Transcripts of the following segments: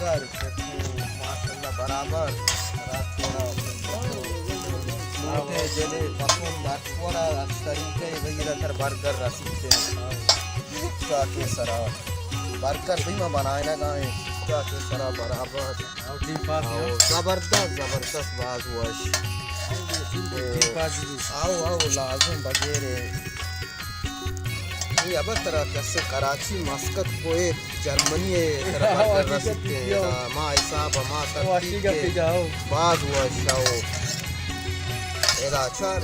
برگر، ماشاءاللہ برابر۔ راست وڑا۔ لوٹے دلے پسند، ہر وڑا، ہر طریقے وغیرہ تر برگر رسیتے۔ چاکے سرا۔ برگر بھی ما بنائے نہ گائیں۔ چاکے سرا برابر۔ او ٹیم پاس او، نا؟ زبردست، زبردست، باز وش۔ ٹیم پاس بھی۔ او، او، لازم بغیر ہے۔ یہ ابا ترا کسے کراچی، مسقط، کویت، جرمنی ہے، ترا برگر رسیتے، ادا ما حساب، ما ترتیب کے۔ باز وش او۔ ادا چار،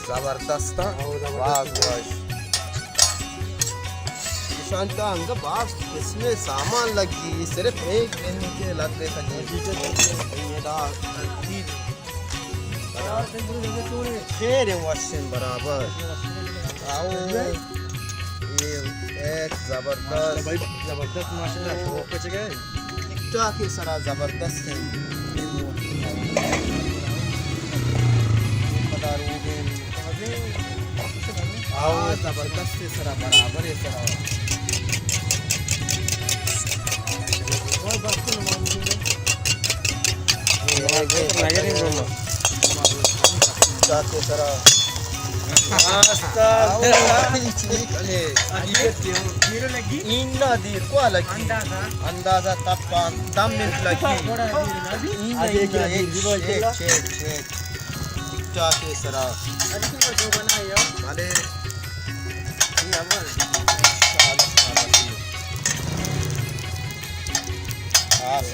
زبردست، او، زبردست۔ باز وش۔ ایشان تا انگا باز قسم سامان لگی، صرف ایک دن کے لگ گئے تھا جی۔ ادا ترتیب۔ خیر وشن برابر۔ آؤ۔ یہ ایک زبردست۔ بھائی زبردست ماشاءاللہ، شوق پہ چکے۔ ٹک ٹاک سرا زبردست ہے۔ پدا روگن۔ آ، زبردست سرا، برابر سرا۔ چاکے سرا۔ آستہ۔ آؤ، ٹھیک ہے۔ این نہ دیر کو لگی۔ اندازہ۔ اندازہ تپان دم منٹ لگی۔ این نہ، این نہ، ایک، ایک، ایک۔ ٹک ٹاک سرا۔ بلے۔ یہ ہمر۔ آس۔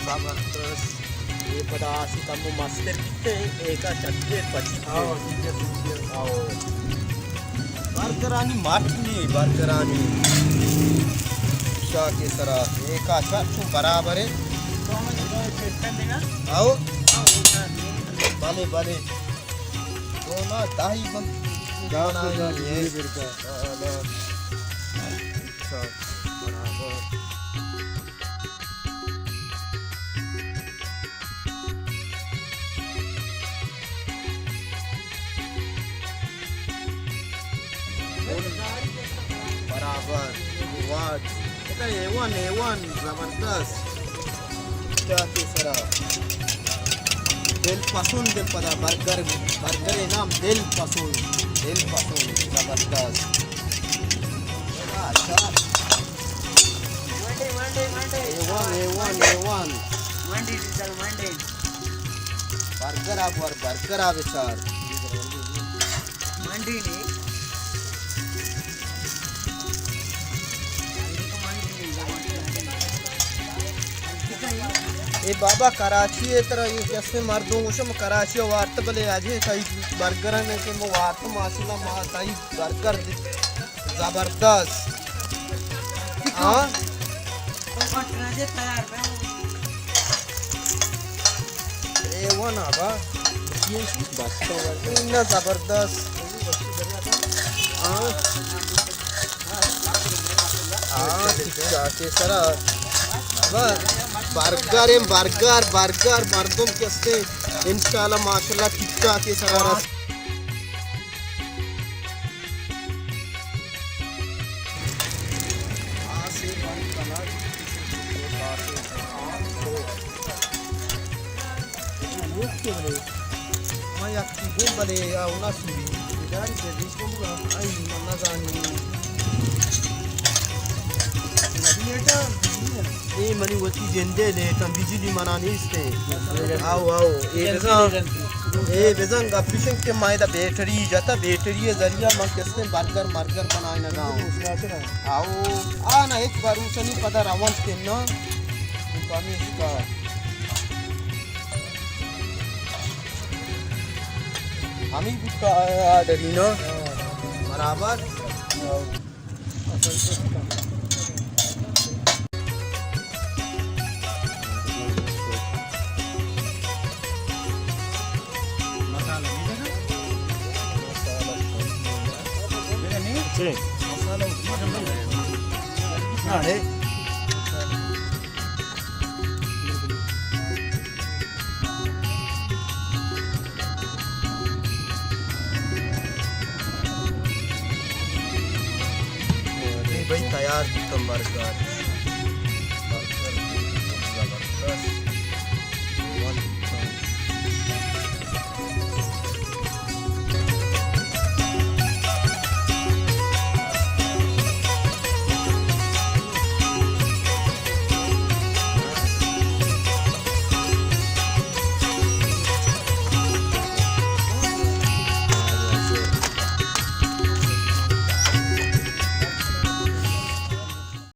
زبردست۔ یہ پدا آسی کمو مستر بیتے، ایکا چکے پچی۔ ہاں، ٹھیک ہے، ٹھیک ہے۔ ہاں۔ برگرانی مٹ نی، برگرانی۔ شاکے سرا ایکا چا چون برابر ہے۔ آؤ۔ بلے، بلے۔ دونا دائی بن۔ دائی بن۔ برابر۔ برابر۔ واج۔ ادا اے ون، اے ون، زبردست۔ چاکے سرا۔ دل پسند پدا برگر، برگر نام دل پسند، دل پسند، زبردست۔ اچھا۔ منڈی، منڈی، منڈی۔ اے ون، اے ون، اے ون۔ منڈی ڈیزل منڈی۔ برگر آپ ور، برگر آپ چار۔ منڈی نی۔ اے بابا کراچی ہے ترا، یہ کسے مردوں گوشم کراچی وارت بلے اجے تئی برگر نے کہ مو وارت ماشاءاللہ ما تئی برگر دی۔ زبردست۔ ہاں؟ اے ون آبا۔ نہ زبردست۔ ہاں۔ ہاں، ٹھیک ٹھاک ہے سرا۔ بس، برگر ہیں، برگر، برگر، مردم کسے۔ انشاءاللہ، ماشاءاللہ، ٹھیک ٹھاک ہے سرا۔ ما یکی گوں بلے آ اونا سوری۔ آئی من نزانی۔ اے منی وتی جندے لیٹاں، بجلی منا نیست ایں۔ آؤ، آؤ، اے بزاں، اے بزاں گپ ایش انت کہ ما ادا بیٹری جتا، بیٹری ذریعہ ما کسے برگر مرگر بنائینگا اوں۔ آؤ، آ نہ ہچ بھروسہ نی پدا رونت کہ نہ۔ پمیشکا۔ ہمیں بوتا آرڈر نا۔ برابر۔ اے بھائی تیار بوتم برگر۔